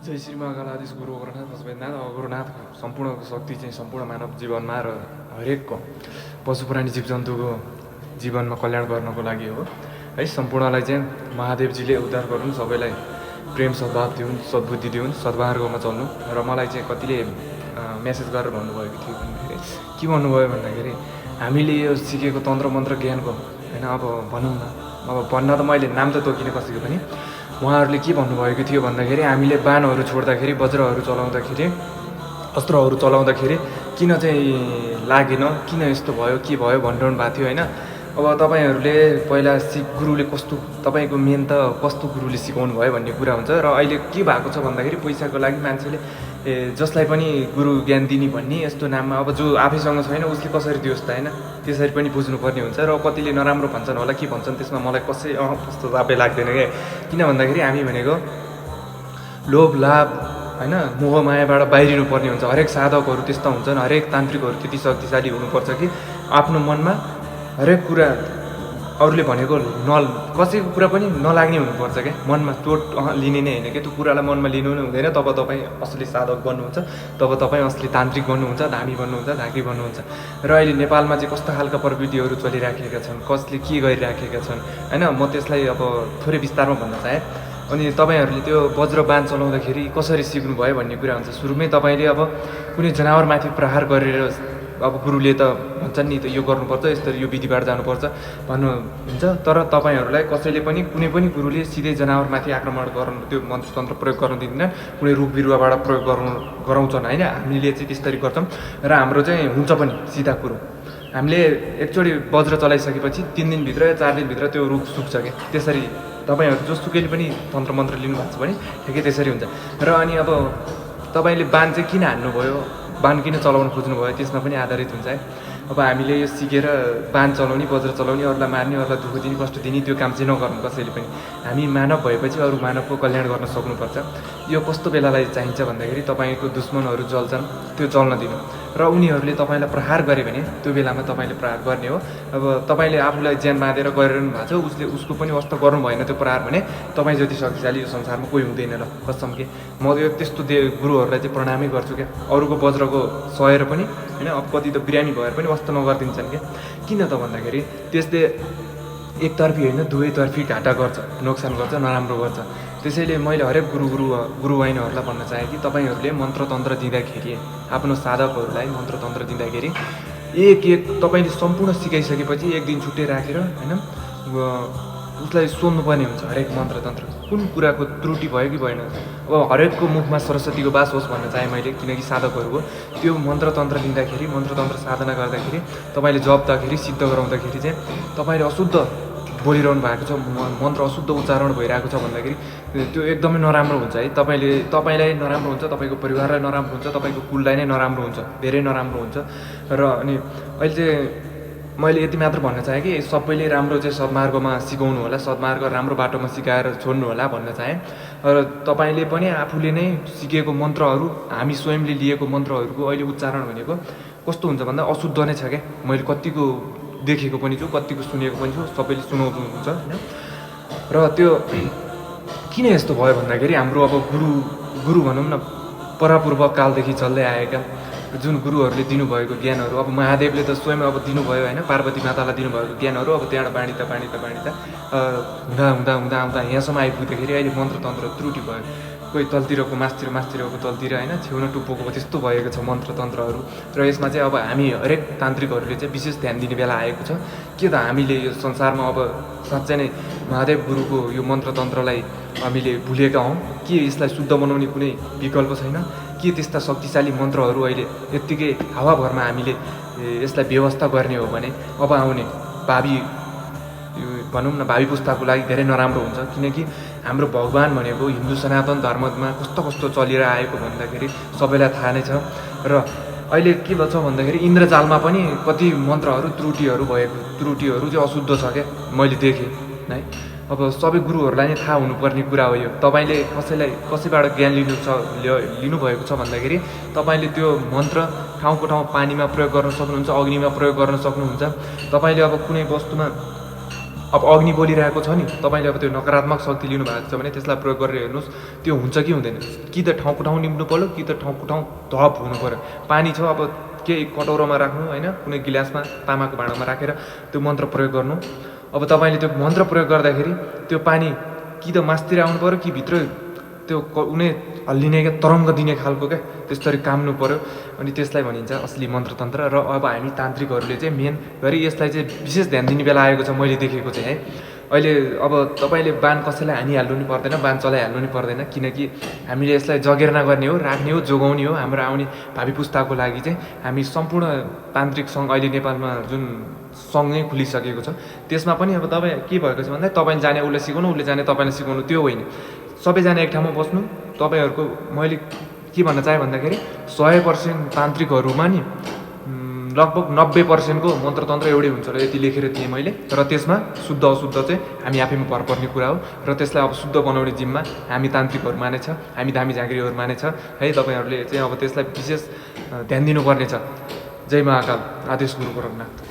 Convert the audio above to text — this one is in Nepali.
जय श्री महाकालाधीश गुरु गुरुनाथ पशुपतिनाथ अब गुरुनाथको सम्पूर्ण शक्ति चाहिँ सम्पूर्ण मानव जीवनमा र हरेकको पशु प्राणी जीवजन्तुको जीवनमा कल्याण गर्नको लागि हो है। सम्पूर्णलाई चाहिँ महादेवजीले उद्धार गर्नु, सबैलाई प्रेम सद्भाव दिउन्, सद्बुद्धि दिउन्, सद्मार्गमा चल्नु। र मलाई चाहिँ कतिले मेसेज गरेर भन्नुभएको थियो भन्दाखेरि के भन्नुभयो भन्दाखेरि हामीले यो सिकेको तन्त्र मन्त्र ज्ञानको होइन, अब भनौँ न, अब भन्न त मैले नाम त तोकिने कसैको पनि, उहाँहरूले के भन्नुभएको थियो भन्दाखेरि हामीले बाणहरू छोड्दाखेरि, वज्रहरू चलाउँदाखेरि, अस्त्रहरू चलाउँदाखेरि किन चाहिँ लागेन, किन यस्तो भयो, के भयो भनिरहनु भएको थियो होइन। अब तपाईँहरूले पहिला गुरुले कस्तो, तपाईँको मेन त कस्तो गुरुले सिकाउनु भयो भन्ने कुरा हुन्छ। र अहिले के भएको छ भन्दाखेरि पैसाको लागि मान्छेले जसलाई पनि गुरु ज्ञान दिने भन्ने यस्तो नाममा, अब जो आफैसँग छैन उसले कसरी दियोस् त होइन, त्यसरी पनि बुझ्नुपर्ने हुन्छ। र कतिले नराम्रो भन्छन् होला, के भन्छन् त्यसमा मलाई कस्तो तापै लाग्दैन क्या। किन भन्दाखेरि हामी भनेको लोभ लाभ होइन, मोह मायाबाट बाहिरिनु पर्ने हुन्छ। हरेक साधकहरू त्यस्ता हुन्छन्, हरेक तान्त्रिकहरू त्यति शक्तिशाली हुनुपर्छ कि आफ्नो मनमा हरेक कुरा अरूले भनेको कसैको कुरा पनि नलाग्ने हुनुपर्छ क्या। मनमा चोट लिने नै होइन क्या, त्यो कुरालाई मनमा लिनु नै हुँदैन। तब तपाईँ असली साधक बन्नुहुन्छ, तब तपाईँ असली तान्त्रिक बन्नुहुन्छ, धामी बन्नुहुन्छ, झाँक्री बन्नुहुन्छ। र अहिले नेपालमा चाहिँ कस्ता खालका प्रविधिहरू चलिराखेका छन्, कसले के गरिराखेका छन् होइन, म त्यसलाई अब थोरै विस्तारमा भन्न चाहेँ। अनि तपाईँहरूले त्यो वज्रबाण चलाउँदाखेरि कसरी सिक्नुभयो भन्ने कुरा हुन्छ। सुरुमै तपाईँले अब कुनै जनावरमाथि प्रहार गरेर, अब गुरुले त भन्छन् नि त यो गर्नुपर्छ, यस्तो यो विधिबाट जानुपर्छ भन्नुहुन्छ। तर तपाईँहरूलाई कसैले पनि, कुनै पनि गुरुले सिधै जनावरमाथि आक्रमण गर्नु, त्यो मन्त्रतन्त्र प्रयोग गर्नु दिँदैन, कुनै रुख बिरुवाबाट प्रयोग गराउँछन् होइन। हामीले चाहिँ त्यसरी गर्छौँ र हाम्रो चाहिँ हुन्छ पनि सिधा कुरो। हामीले एकचोटि वज्र चलाइसकेपछि 3 दिनभित्र या 4 दिनभित्र त्यो रुख सुक्छ क्या। त्यसरी तपाईँहरू जोसुकैले पनि तन्त्र मन्त्र लिनुभएको छ भने ठिकै त्यसरी हुन्छ। र अनि अब तपाईँले बाण चाहिँ किन हान्नुभयो, बाण किन चलाउन खोज्नुभयो, त्यसमा पनि आधारित हुन्छ है। अब हामीले यो सिकेर बाण चलाउने, वज्र चलाउने, अरूलाई मार्ने, अरूलाई दुःख दिने, कष्ट दिने त्यो काम चाहिँ नगर्नु कसैले पनि। हामी मानव भएपछि अरू मानवको कल्याण गर्न सक्नुपर्छ। यो कस्तो बेलालाई चाहिन्छ भन्दाखेरि तपाईँको दुश्मनहरू जल्छन्, त्यो जल्न दिनु। र उनीहरूले तपाईँलाई प्रहार गरे भने त्यो बेलामा तपाईँले प्रहार गर्ने हो। अब तपाईँले आफूलाई ज्यान बाँधेर गरिरहनु भएको छ, उसको पनि वास्ता गर्नु भएन त्यो प्रहार भने तपाईँ जति शक्तिशाली यो संसारमा कोही हुँदैन ल, कसम के। म यो त्यस्तो गुरुहरूलाई चाहिँ प्रणामै गर्छु क्या। अरूको वज्रको सहेर पनि होइन, अब कति त बिरामी भएर पनि वास्ता नगरिदिन्छन् क्या। किन त भन्दाखेरि त्यसले एकतर्फी होइन, दुवैतर्फी घाटा गर्छ, नोक्सान गर्छ, नराम्रो गर्छ। त्यसैले मैले हरेक गुरुवाइनहरूलाई भन्न चाहेँ कि तपाईँहरूले मन्त्रतन्त्र दिँदाखेरि, आफ्नो साधकहरूलाई मन्त्रतन्त्र दिँदाखेरि एक तपाईँले सम्पूर्ण सिकाइसकेपछि एक दिन छुट्टै राखेर होइन, उसलाई सोध्नुपर्ने हुन्छ हरेक मन्त्रतन्त्र कुन कुराको त्रुटि भयो कि भएन। अब हरेकको मुखमा सरस्वतीको बास होस् भन्न चाहेँ मैले, किनकि साधकहरूको त्यो मन्त्रतन्त्र लिँदाखेरि, मन्त्रतन्त्र साधना गर्दाखेरि, तपाईँले जप्दाखेरि, सिद्ध गराउँदाखेरि चाहिँ तपाईँले अशुद्ध बोलिरहनु भएको छ, मन्त्र अशुद्ध उच्चारण भइरहेको छ भन्दाखेरि त्यो एकदमै नराम्रो हुन्छ है। तपाईँलाई नराम्रो हुन्छ, तपाईँको परिवारलाई नराम्रो हुन्छ, तपाईँको कुललाई नै नराम्रो हुन्छ, धेरै नराम्रो हुन्छ। र अनि अहिले चाहिँ मैले यति मात्र भन्न चाहेँ कि सबैले राम्रो चाहिँ सद्मार्गमा सिकाउनु होला, सद्मार्ग राम्रो बाटोमा सिकाएर छोड्नु होला भन्न चाहेँ। र तपाईँले पनि आफूले नै सिकेको मन्त्रहरू, हामी स्वयंले लिएको मन्त्रहरूको अहिले उच्चारण भनेको कस्तो हुन्छ भन्दा अशुद्ध नै छ क्या। मैले कतिको देखेको पनि छु, कतिको सुनेको पनि छु, सबैले सुनाउनुहुन्छ होइन। र त्यो किन यस्तो भयो भन्दाखेरि हाम्रो अब गुरु भनौँ न, परापूर्व कालदेखि चल्दै आएका जुन गुरुहरूले दिनुभएको ज्ञानहरू, अब महादेवले त स्वयं अब दिनुभयो होइन, पार्वती मातालाई दिनुभएको ज्ञानहरू अब त्यहाँबाट बाँडिँदा हुँदा यहाँसम्म आइपुग्दाखेरि अहिले मन्त्रतन्त्र त्रुटि भयो। कोही तलतिरको मासतिरको तलतिर होइन, छेउन टुप्पोको त्यस्तो भएको छ मन्त्रतन्त्रहरू। र यसमा चाहिँ अब हामी हरेक तान्त्रिकहरूले चाहिँ विशेष ध्यान दिने बेला आएको छ। के त हामीले यो संसारमा अब साँच्चै नै महादेव गुरुको यो मन्त्रतन्त्रलाई हामीले भुलेका हौँ कि यसलाई शुद्ध बनाउने कुनै विकल्प छैन के? त्यस्ता शक्तिशाली मन्त्रहरू अहिले यत्तिकै हावाभरमा हामीले यसलाई व्यवस्था गर्ने हो भने अब आउने भनौँ न भावी पुस्ताको लागि धेरै नराम्रो हुन्छ। किनकि हाम्रो भगवान भनेको हिन्दू सनातन धर्ममा कस्तो चलेर आएको भन्दाखेरि सबैलाई थाहा नै छ। र अहिले के भन्छ भन्दाखेरि इन्द्रजालमा पनि कति मन्त्रहरू त्रुटिहरू चाहिँ अशुद्ध छ क्या, मैले देखेँ है। अब सबै गुरुहरूलाई नै थाहा हुनुपर्ने कुरा हो यो। तपाईँले कसैबाट ज्ञान लिनुभएको छ भन्दाखेरि तपाईँले त्यो मन्त्र ठाउँको ठाउँ पानीमा प्रयोग गर्न सक्नुहुन्छ, अग्निमा प्रयोग गर्न सक्नुहुन्छ। तपाईँले अब कुनै वस्तुमा अब अग्नि बोलिरहेको छ नि, तपाईँले अब त्यो नकारात्मक शक्ति लिनु भएको छ भने त्यसलाई प्रयोग गरेर हेर्नुहोस्, त्यो हुन्छ कि हुँदैन। कि त ठाउँको ठाउँ निम्नु पऱ्यो, कि त ठाउँको ठाउँ धप हुनु पऱ्यो। पानी छ, अब केही कटौरामा राख्नु होइन, कुनै गिलासमा तामाको भाँडामा राखेर त्यो मन्त्र प्रयोग गर्नु। अब तपाईँले त्यो मन्त्र प्रयोग गर्दाखेरि त्यो पानी कि त मासतिर आउनु पऱ्यो, कि भित्र त्यो कुनै हल्लिने क्या तरङ्ग दिने खालको क्या त्यस्तरी काम्नु पऱ्यो। अनि त्यसलाई भनिन्छ असली मन्त्रतन्त्र। र अब हामी तान्त्रिकहरूले चाहिँ मेन गरी यसलाई चाहिँ विशेष ध्यान दिने बेला आएको छ मैले देखेको चाहिँ है। अहिले अब तपाईँले बाण कसैलाई हानिहाल्नु नि पर्दैन, बाण चलाइहाल्नु नि पर्दैन, किनकि हामीले यसलाई जगेर्ना गर्ने हो, राख्ने हो, जोगाउने हो। हाम्रो आउने भावी पुस्ताको लागि चाहिँ हामी सम्पूर्ण तान्त्रिक सङ्घ अहिले नेपालमा जुन सङ्घ नै खुलिसकेको छ, त्यसमा पनि अब तपाईँ के भएको छ भन्दा तपाईँले जाने उसले सिकाउनु, उसले जाने तपाईँलाई सिकाउनु त्यो होइन। सबैजना एक ठाउँमा बस्नु। तपाईँहरूको मैले के भन्न चाहेँ भन्दाखेरि 100% तान्त्रिकहरूमा नि लगभग 90% को मन्त्रतन्त्र एउटै हुन्छ र यति लेखेर थिएँ मैले। र त्यसमा शुद्ध अशुद्ध चाहिँ हामी आफैमा भर पर्ने कुरा हो। र त्यसलाई अब शुद्ध बनाउने जिम्मा हामी तान्त्रिकहरूमा नै छ, हामी धामी झाँक्रीहरूमा नै छ है। तपाईँहरूले चाहिँ अब त्यसलाई विशेष ध्यान दिनुपर्ने छ। जय महाकाल। आदेश गुरु गोरखनाथ।